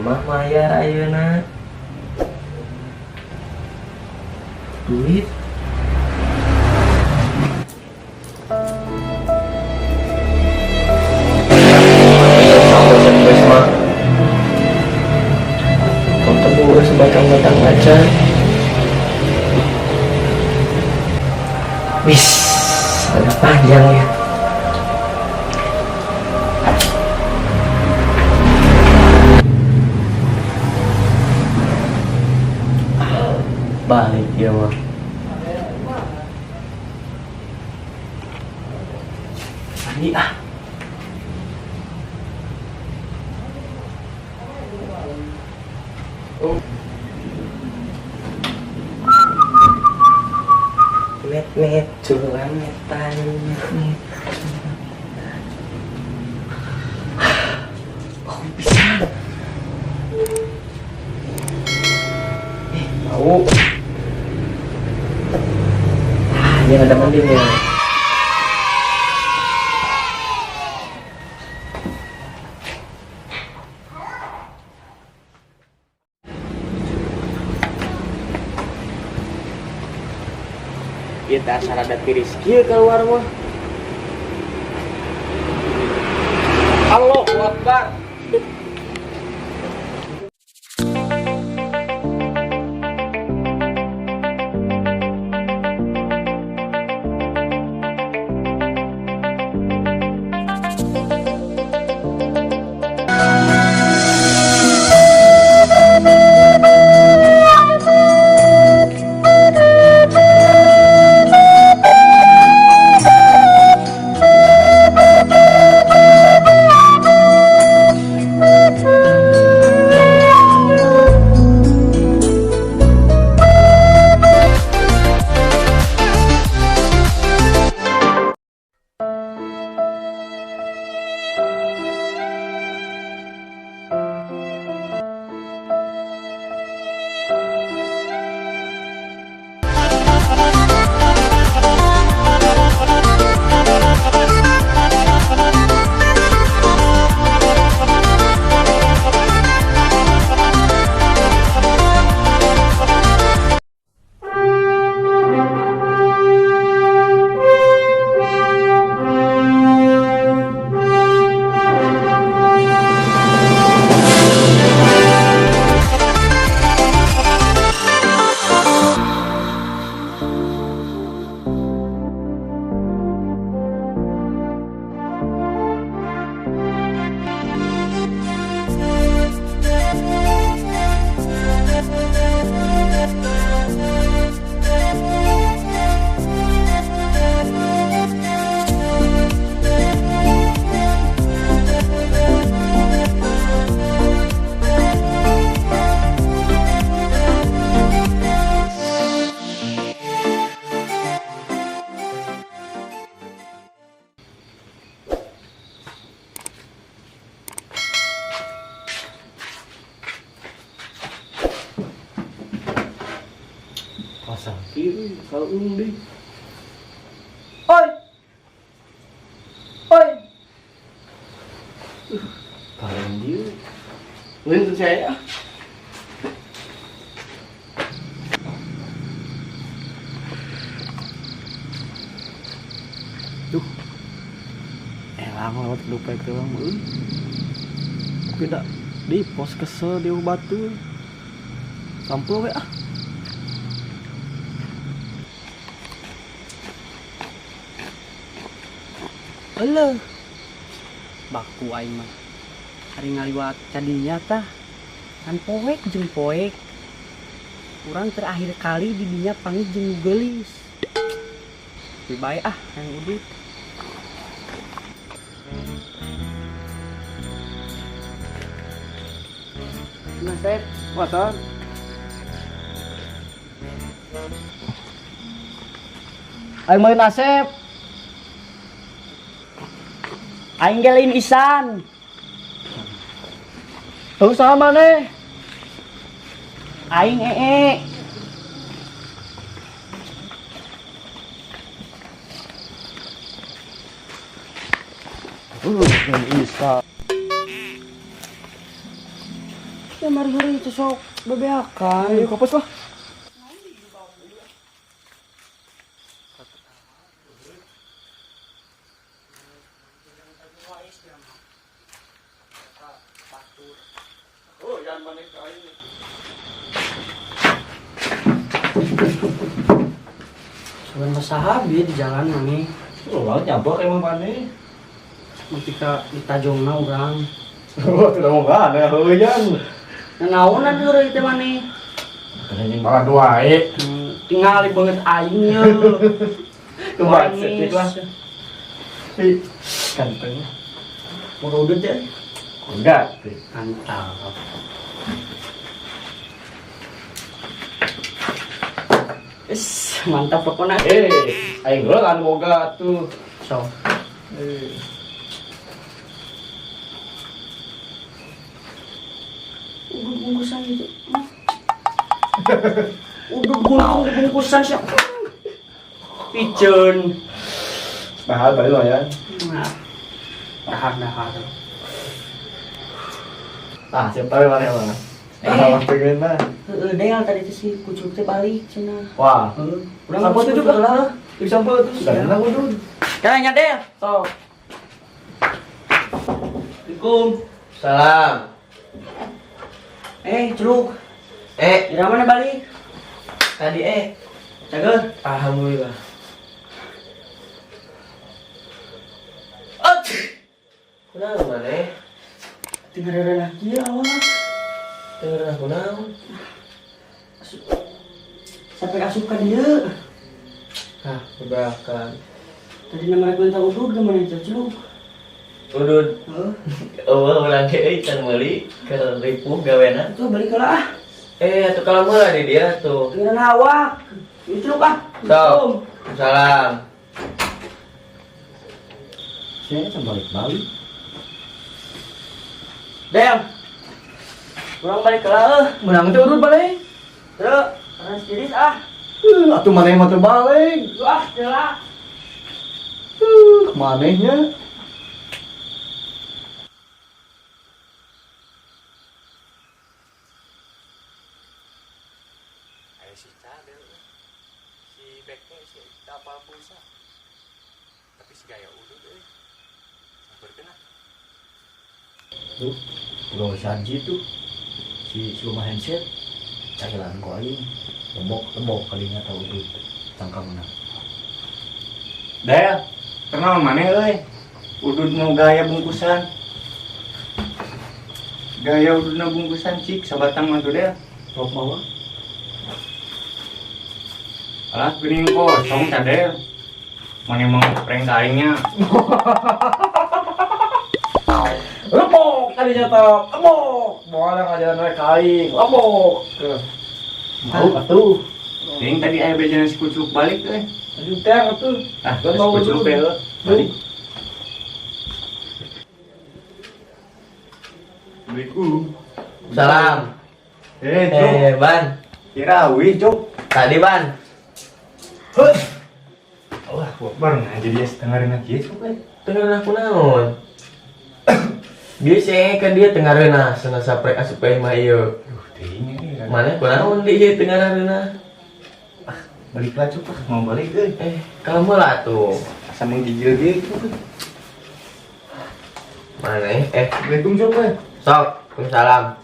Imah mayar ayeuna. Duit. Kau sebatang-batang aja. Wis, agak panjang ya. Balik ya mah. Mandi ah. Oh. Met met culam metan met met. Oh, bisa. Eh, bau. Ah, ini ada mandinya. Kita sarada tiris kieu keluar mah. Allahu Akbar. Pasang kiri kalau deh. Oi. Oi. Kalian dia. Lain saya. Duh. Elang lewat lupa itu bang. Tidak di pos kesel di batu. Sampul we ah. Alah. Baku aing mah. Ari ngaliwat cadinya tah. Kan poek jeung poek. Urang terakhir kali di dinya panggih jeung geulis. Lebih baik ah yang udut. Nasib, Wasan. Aing meuli Nasib. Aing ge lain Isan. Terus sama maneh? Aing ee. Isa. Ya mari-hari itu sok bebeakan. Ayo kapos lah. Sebenarnya sahabi di jalan mani. Oh, banget nyabok emang mani. Ketika ditajongna urang. Oh, tidak mau gak ada heuyan. Naonan heureuy teh mani. Anjing malah wae. Tingali banget aing ye. Kumaha setik lah. Ih, ganteng. Mau udut ya? Enggak. Mantap. Is, mantap pokoknya. Aing heula anu boga tuh. So. Udut bungkusan gitu. Udut bungkusan sih. Pigeon. Mahal bali lumayan. Nah. Dahar-dahar. Ah, siapa tahu mana mana. Ah, pengen mah. Heeh, Del tadi teh si kucuk teh balik cenah. Wah. Heeh. Urang Sampo tuh juga. lah. Di sampo tuh. Sudah udut. Kayaknya Del. Sok. Assalamualaikum. Salam. Celuk. Ira mana balik? Tadi Cager. Alhamdulillah. Kunaon maneh? Tinggal ada lagi awak. Tinggal kunaon? Sampai asup ka dieu. Hah, bebakan. Tadi nama rek minta udud gimana itu celuk? Udud. Heeh. Eueuh urang ge euy can meuli keur ripuh gawena. Tuh balik heula ah. Atuh kalau meula di dia tuh. Tinggal awak. Ieu celuk ah. Sok. Salam. Saya can balik-balik. Del. Urang balik heula eueuh. Menang teh udut balik. Teu, karena stiris ah. Atuh maneh mah teu balik. Lu ah, heula. Manehnya. Ayo si cadel, si backnya si apal pulsa. Tapi si gaya udut samperkeun ah. Tuh, udah janji tuh. Si rumah handset cailan ku aing. Lembok-lembok kalinya tahu udut cangkangna. Del, kenal maneh euy. Udut mau gaya bungkusan. Gaya udutna bungkusan cik sabatang mah tuh Del. Rok mawa. Alah geuning kosong cadel. Maneh mau prank ka aingnya. Lembok kalinya tau. Lembok. Moal ngajaran we ka aing. Lembok. Mau atuh. Ting tadi aya bejana si kucuk balik euy. Aduh teh atuh. Ah, Gak si mau kucuk udut. teh heuh. Balik. Assalamualaikum. Salam. Cuk. Ban. Kira wih, Cuk. Tadi, Ban. Heuh. Allah, akbar. Nah, jadi setengah reuna kieu, Cuk. Tengah reuna kunaon? Biasa kan dia tengah reuna cenah sapre asup ka imah ieu. Duh, teuing euy. Mana kunaon di ieu tengah reuna? Ah, balik lah, Cuk. Mau balik euy. Kalem lah tuh. Asa menggigil ge, Cuk. Mana? Assalamualaikum, Cuk. Sok, salam.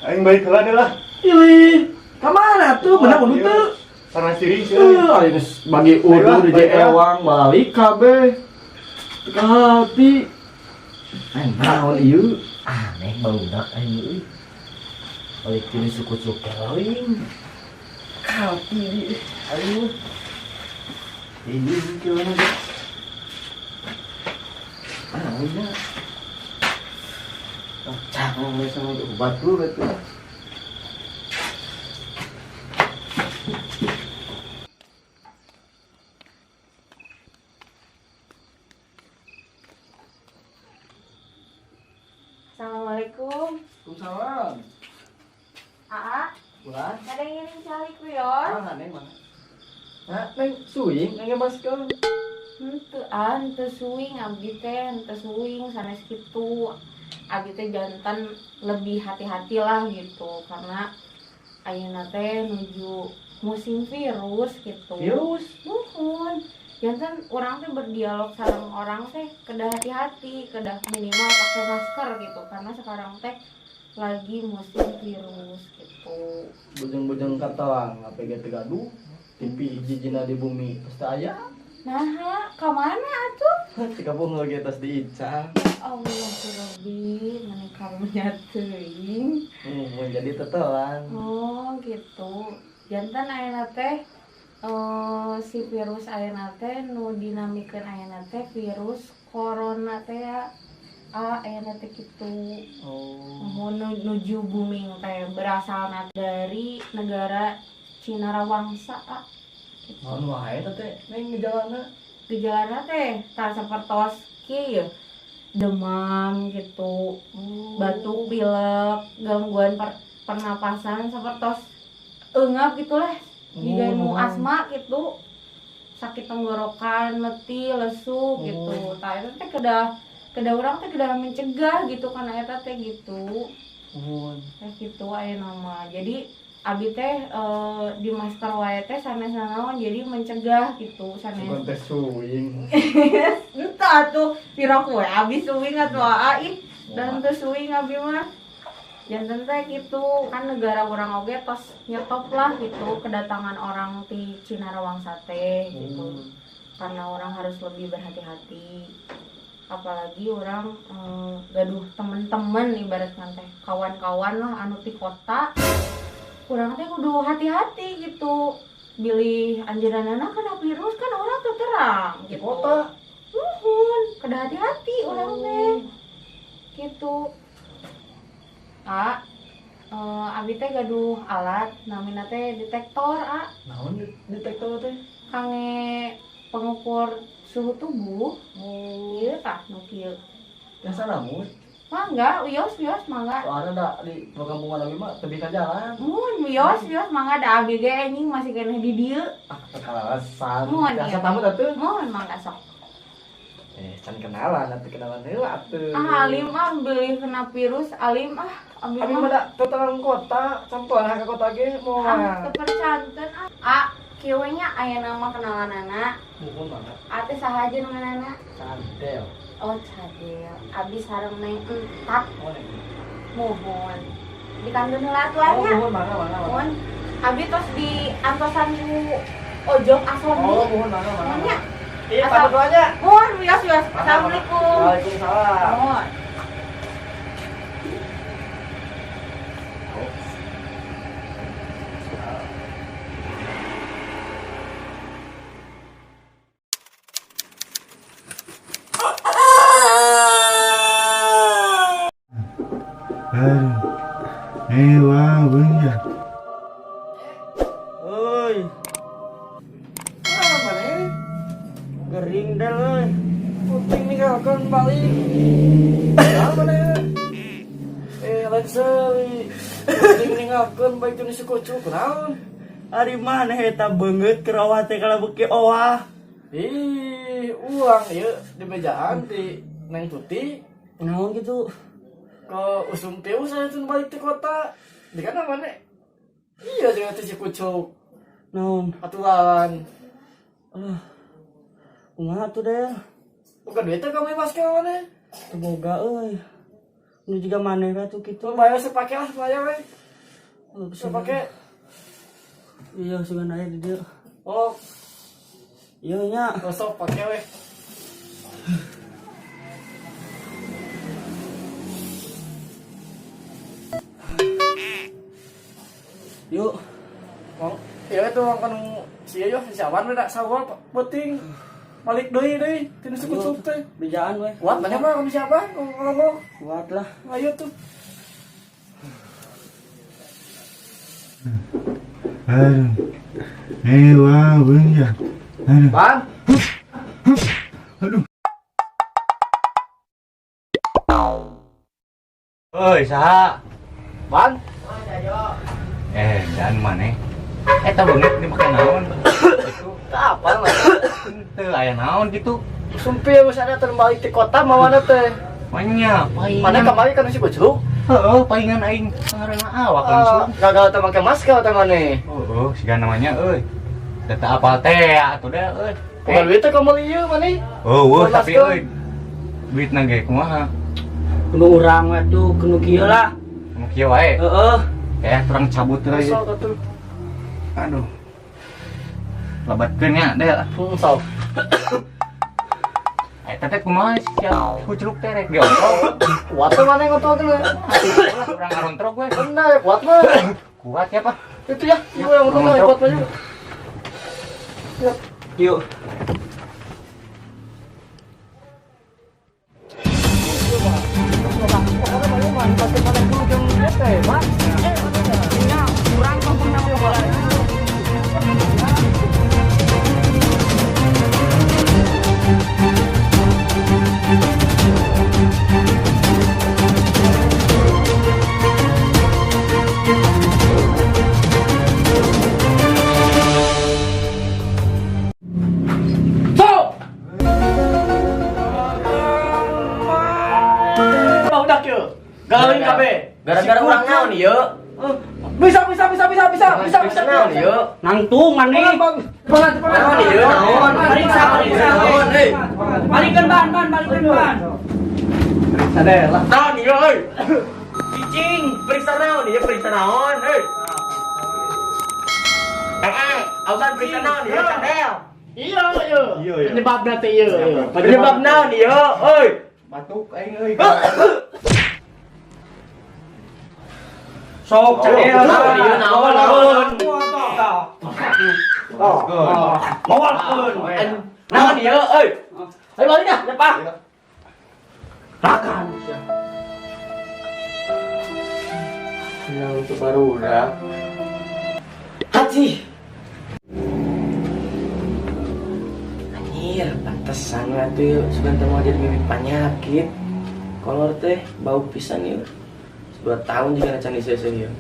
Aing balik heula deh lah. Ih, ka mana tuh? Menang udut teu? Karena ciri sih. Aing geus bagi udut di ewang balik kabeh. Teu ka hati. Aing naon ieu? Aneh barudak aing euy. Balik tinu suku keling. Kalti di aing. Ini gimana sih? Ah, udah. Oh, cakep sama obat dulu betul. Assalamualaikum. Waalaikumsalam. Aa, Ulah. ada yang ingin cari kuyon? Ah, neng mana? Nah, neng suing, neng baskel. Henteu ah, henteu suing abdi teh, henteu suing sanes kitu. Abdi teh janten lebih hati-hati lah gitu karena ayeuna teh nuju musim virus gitu. Virus. Muhun. Janten urang teh berdialog sareng orang teh kedah hati-hati, kedah minimal pakai masker gitu karena sekarang teh lagi musim virus gitu. Bujeng-bujeng katelang APG teu gaduh. TV hiji-hijina di bumi pasti aya. Nah, ka mana atuh? Cika pun lagi atas diica. Allah Rabbi, meni karunya teuing. Menjadi tetelan. Oh, gitu. Janten ayeuna teh si virus ayeuna teh nu dinamikeun ayeuna teh virus corona teh ya. Ah, ayeuna teh kitu. Oh. Mun nuju booming teh berasal dari negara Cina Rawangsa, ah. Gitu. Naon wae teh teh neng gejalana? Gejalana teh tah sapertos kieu ye. Demam gitu, batuk, pilek, gangguan pernapasan sapertos eungap gitulah. Jiga nu asma gitu. Sakit tenggorokan, letih, lesu gitu. Tah eta teh kedah kedah urang teh kedah mencegah gitu karena eta teh gitu. Muhun. Teh gitu aya mah. Jadi abi teh di masker wae teh sanes naon jadi mencegah gitu sanes. Bukan teh suing. Entah atuh piraku we abi suing atuh aa ih dan teu suing abi mah. Janten teh gitu kan negara urang oge tos nyetop lah gitu kedatangan orang ti Cina Rawangsa teh gitu. Karena orang harus lebih berhati-hati. Apalagi orang gaduh temen-temen ibaratnya teh kawan-kawan lah anu ti kota. Urang teh kudu hati-hati gitu. Bilih anjeunna kena virus kan orang tuh terang Di gitu. kota. Muhun, kedah hati-hati urang teh. Gitu. Ah, abi teh gaduh alat namina teh detektor, ah. Naon detektor teh? Kangge pengukur suhu tubuh. Oh. Ieu tah nu kieu. Biasa namun. Mangga, wios wios mangga. Soalnya da di perkampungan abi mah teu ka jalan. Mun wios wios mangga da abi ge anjing masih keneh di dieu. Ah, kekalasan. Muhun, Biasa iya. tamu atuh. Mohon mangga sok. Eh, can kenalan atuh kenalan heula atuh. Ah, alim ah bilih kena virus, alim ah abi Abi mah. mah da tetelan kota, campuran ka kota ge moal. Ah, teu percanten ah. Ah, kieu we nya aya nama kenalanana. Muhun mangga. Ate saha aja ngaranna? Cadel. Oh, Cadel. Abi sareng Neng Entat. Oh, Neng. Muhun. Di kandun heula atuh Oh, nya. muhun mangga mangga. mangga. Muhun. Abi tos di antosan ku ojok asoni. Oh, muhun mangga mangga. Muhun nya. Iya, pamit nya. Muhun, wios wios. Assalamualaikum. Waalaikumsalam. Muhun. Aduh. Wah, bener. Oi, Ah, mana ini? Gering deh euy. Puting ninggalkeun balik. Ah, mana ini? Eh, lain seuli. Puting ninggalkeun baik teu si kucu kunaon? Ari mana eta beungeut kerawat teh kalau beuki owah. Ih, uang ieu di bejaan ti Neng Tuti Naon gitu? Ke usum pius saya tuh balik ke kota. Di kana mana? Iya, jeung teh si kucuk Naon? Aturan. Ah. Kumaha tuh deh? Bukan duitnya kamu masker mana? Teu boga euy. Nu jiga maneh we tuh kitu. Tuh bayar sepake lah, bayar we. Oh, Sepake. Iya, sugan aya di dieu. Oh, Iya nya. Gosok pake we. Yuk. Wong, iya itu wong kan si yo si awan we da sawal penting. Balik deui deui tina si kucuk teh. Bejaan we. Kuat mana mah kamu siapa? Ngomong. Kuat lah. Ayo tuh. Aduh. Wah, bener. Aduh. Bang, Aduh. Oi, saha? Bang. Eh, dan mana? Eta beungeut dipake naon? Itu. Apa mah? Teu aya naon gitu. Sumpir geus ada terbalik di kota mawana teh. Manya, palingan. Mana kamari kan si kucluk? Heeh, palingan aing ngaranna awak langsung. Gagal teh make masker teh maneh. Heeh, siga namanya euy. Da teu apal teh atuh da euy. Bukan duit teh kamu ieu maneh. Oh, Bukan tapi masker. euy. Duitna ge kumaha? Kudu urang we tuh, kudu kieu lah. Nu kieu wae. Heeh. Kayak kurang cabut lah ieu. Sok atuh. Aduh. Lebatkeun nya deh. Sok. Eta teh kumaha sia kucluk teh rek diontrok. Kuat teh maneh ngontol teh. Urang ngarontrok we. Bener, kuat mah. Kuat ya, Pak? Itu ya, ibu yang ngontol mah, kuat mah. Yuk. Udah kieu. Galauin kabeh. Gara-gara urang naon ieu? Bisa bisa bisa bisa bisa bisa bisa. Naon ieu? Nangtung maneh. Pangan Naon ieu? Naon? Periksa, periksa. Naon euy? Balikeun ban, ban, balikeun ban. Sadar lah. Naon ieu euy? Cicing. Periksa naon ieu? Periksa naon euy? Ausan periksa naon ieu cadel? Iya, iya. Iya, iya. Penyebabna teh ieu. Iya. Penyebab naon ieu euy? Batuk aing euy. Sok cadel. Naon ieu naon naon? Mawalkeun. Naon ieu euy? Ayo balik dah. Ya, Pak. Rakan sia. Naon tuh barudak? Haji. Anjir, pantesan lah tuh sugan teh mau jadi bibit penyakit. Kolor teh bau pisan ieu. 2 tahun juga can diseuseuh ieu.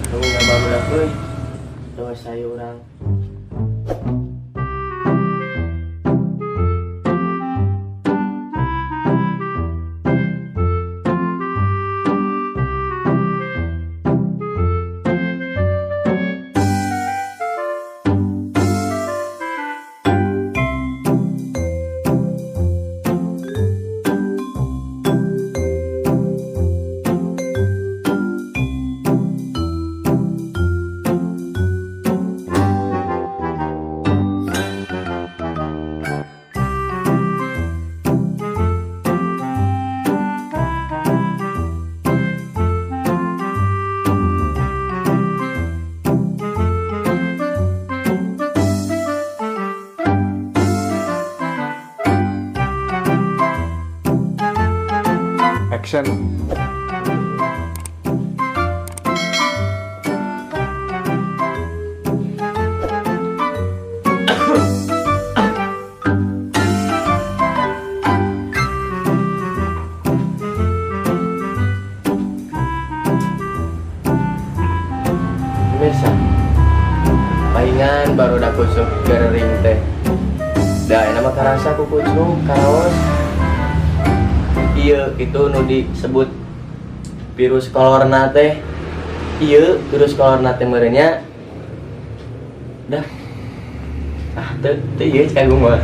Tunggu nggak barudak euy. Dosa ieu urang. Action. Pemirsa, palingan baru dah kusuk gering teh. Dah enak mah karasa ku kucluk karaos. Iya, itu nu disebut virus corona teh. Iya, virus corona teh meureunnya. Dah. Ah, teu teu ieu cek mah.